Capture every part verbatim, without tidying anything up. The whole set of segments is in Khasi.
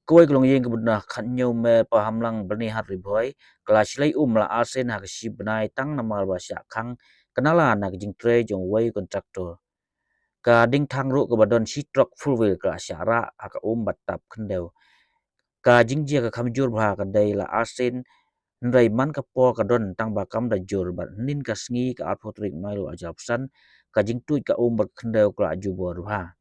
kawei ka longïing kaba duna khathynñiew mer Pahamlang Byrnihat Ri Bhoi, ka la shlei um la arsien ha ka shi bnai tang namar ba shah khang ka nala na ka jingtrei jong uwei u kontraktor. Ka dingthang ruh kaba don shi trok four wheel ka la shah rah ha ka um bad tap khyndew. Ka jingjia ka kham jur bha ka dei la arsien, hynrei man ka por ka don tang ba kam da jur bad hynnin ka sngi ka arphew tarik Nairu arhajar arphew san, ka jingtuid ka um bad khyndew ka la jubor bha.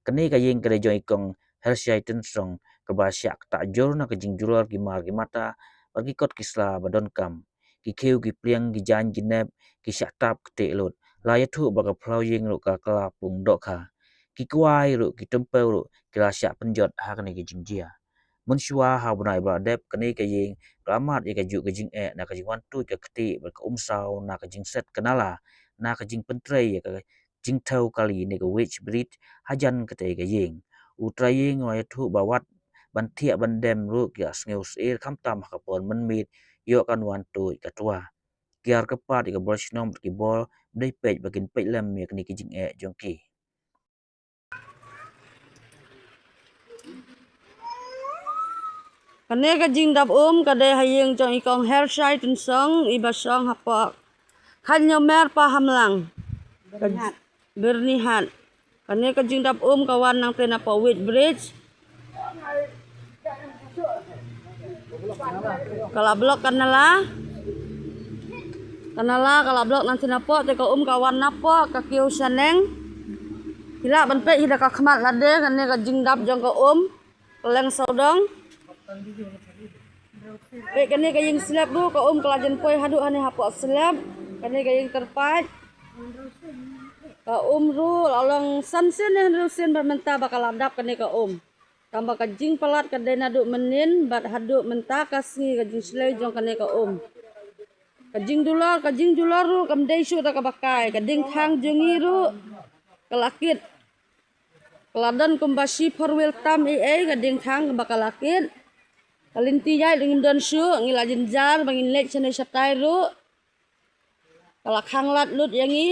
Kane ka ïing ka dei jong i kong Hershai Tynsong kaba shah ktah jur na ka jingjulor ki mar ki mata bad ki kot ki sla ba donkam. Ki khiew ki pliang, ki jaiñ ki nep, ki shah tap ktieh lut. La ïathuh ba ka phyllaw ïing ruh ka la pung dohkha. Ki kwai ruh, ki tympew ruh ki la shah pynjot ha kane ka jingjia. Mynshuwa ha u bnai ba la dep, kane ka ïing ka la mad ïa kajuh ka jingeh na ka jingwan tuid ka ktieh bad ka um saw na ka jingset ka nala, na ka jingpyntrei ïa ka jingthew kali ne ka weighbridge hajan katei ka ïing. U trai ïing u la ïathuh ba wat ban thiah ban dem ruh ki la sngew syier khamtam ha ka por mynmiet ïoh kan wan tuid ka twa. Ki la kyrpad ïa ka bor shnong bad ki bor ba dei peit ba kin peit lem ïa kane ka jingeh jong ki. Kane ka jingdap um ka dei ha ïing jong i kong Hershai Tynsong iba shong hapoh khathynñiew mer Pahamlang, Byrnihat. Kane ka jingdap um ka wan nangta napoh weighbridge. Ka la block ka nala. Ka nala ka la block nangta napoh, te ka um ka wan napoh ka kiew shaneng. Ki lah ban peit hi da ka khmat lade, kane ka jingdap jong ka um. Ka leng sawdong. Peit kane ka ïing slab ruh, ka um ka la jan poi haduh hangne hapoh slab. Kane ka ïing kyrpad. Ka um ruh la long san sien ne hynriew sien bad mynta ba ka la dap kane ka um. Tang ba ka jingpalat ka dei naduh mynnin bad haduh mynta ka sngi ka jingshlei jong kane ka um. Ka jingdulor, ka jingjulor ruh kam dei shuh da kaba kai, ka dingthang jong ngi ruh ka la kit. Ka la don kumba shi four wheel tam ei ei, ka dingthang ba ka la kit. Ka lynti ïaid ruh ngim don shuh, ngi la jynjar ba ngin leit shane shatai ruh. Ka la khang lad lut ïa ngi.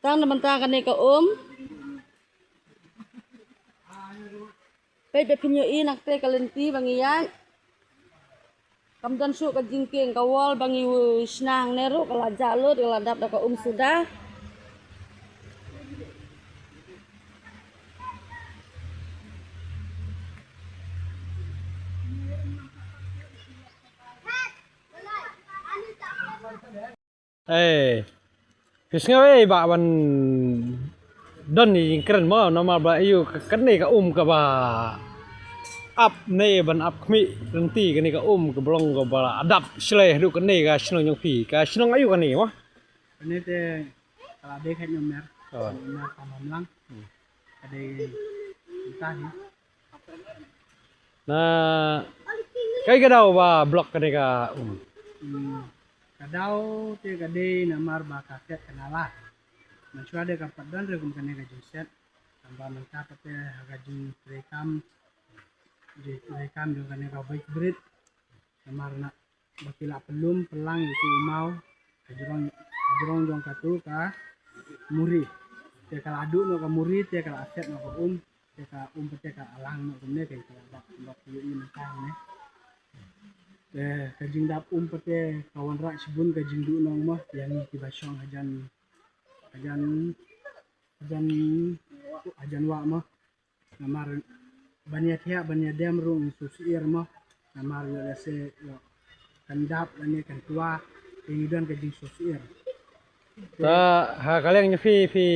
Tang na bynta kane ka um. Peit ba phin ïohi na katei ka lynti ba ngi ïaid. Kam don shuh ka jingkieng, ka wall ba ngi shna hangne ruh ka la jah lut, ka la dap da ka um suda. Eh, phi sngew ei ba ban don ïa i jingkren mo, namar ba ïa ka, kane ka um kaba ap ne ban ap khmih lynti, kane ka um kaba long kaba la dap shlei haduh kane ka shnong jong phi, ka shnong aïu kane mo? Kane te ka la dei khathynñiew mer. Oh. Mer Pahamlang. Hmm. Ka dei mynta hi. Na kaei ka daw ba block kane ka um? Hmm. Ka daw te ka dei namar ba ka set ka nala. Mynshuwa de kam pat don re kum kane ka jingset. Tang ba mynta pat te ha ka jingtreikam, jingtreikam jong kane ka weighbridge. Namar na ba ki la pynlum pynlang ïa ki u maw ha jrong, ha jrong jong katu ka muri. Te ka la duh noh ka muri, te ka la set noh ka um, te ka um pat te ka la lang noh kumne, ka la dap, dap ïa i mynta ne. Te ka jingdap um pat te ka wanrah shibun ka jingduhnong mo ïa ngi kiba shong hajan, hajan, hajan, hajan wah mo. Namar ban ïathiah ban ïadem ruh ngi shu syier mo. Namar ïoh lehse ïoh kan dap lane kan twa, te ngi don ka jingshu syier. Ta ha ka liang jong phi, phi,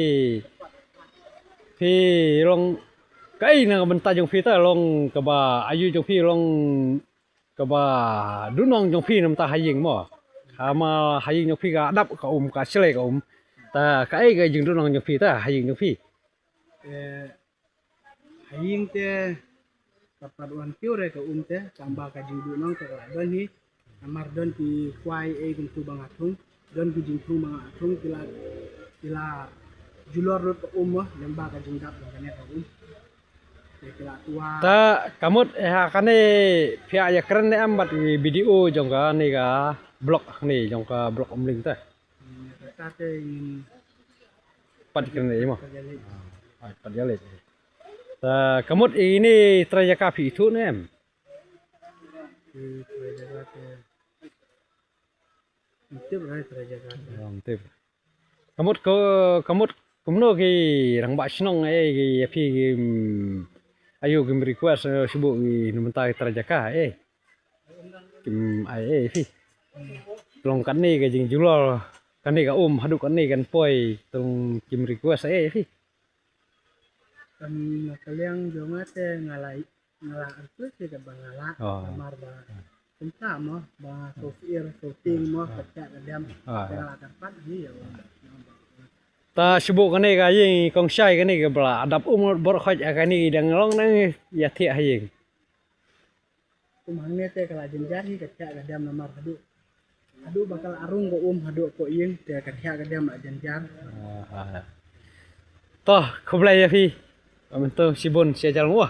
phi long kaei na ka bynta jong phi, ta long kaba aïu jong phi long kaba duhnong jong phi na bynta ha ïing mo? Haba ha ïing jong phi ka dap ka um, ka shlei ka um, ta kaei ka jingduhnong jong phi ta ha ïing jong phi? Eh, ha ïing te ka pat wan kiew re ka um te, tang ba ka jingduhnong te ka la don hi. Namar don ki kwai ei kumtu ba nga thung, don ki jingthung ba nga thung, ki la, ki la julor lut ka um mo, lem ba ka jingdap jong kane ka um. Te ki la twa. Ta ka mut, eh, ha kane phi ïa kren ne em bad ki B D O jong kane ka block, kane jong ka block Umling te? Hmm, kata te ngin pat kren ne mo? Pat ïa leit. Ah, pat ïa leit. Ka mut ine i trai jaka phi ithuh ne em? Ym tip. Ka mut ko, ka mut kumno ki rangbah shnong, eh, ki ïa phi ki, mm, ayu kim request, eh, shu buh ki na bynta ki trai jaka, eh. Kim ai, eh, phi. Long kane ka jingjulor, kane ka um haduh kane kan poi, tang kim request, eh, phi. Kan na ka liang jong nga te nga la, nga la arput te ka ba nga la. Oh. Namar ba kumta mo, ba ko fir ko ting mo, ka thiah ka dem. Ah, ka la kan pat ni ya. Ta shu buh kane ka ïing kong shai kane ka ba la dap um bor khoj, kane dang long nang ïa thiah ha ïing. Kum hangne te ka la jynjar hi ka thiah ka dem namar haduh, haduh ba ka la rung ka um haduh ko ïing te ka thiah ka dem la jynjar. Ah, ah. To, khublei ïa phi. Ba mynta shibun sha jalnguh.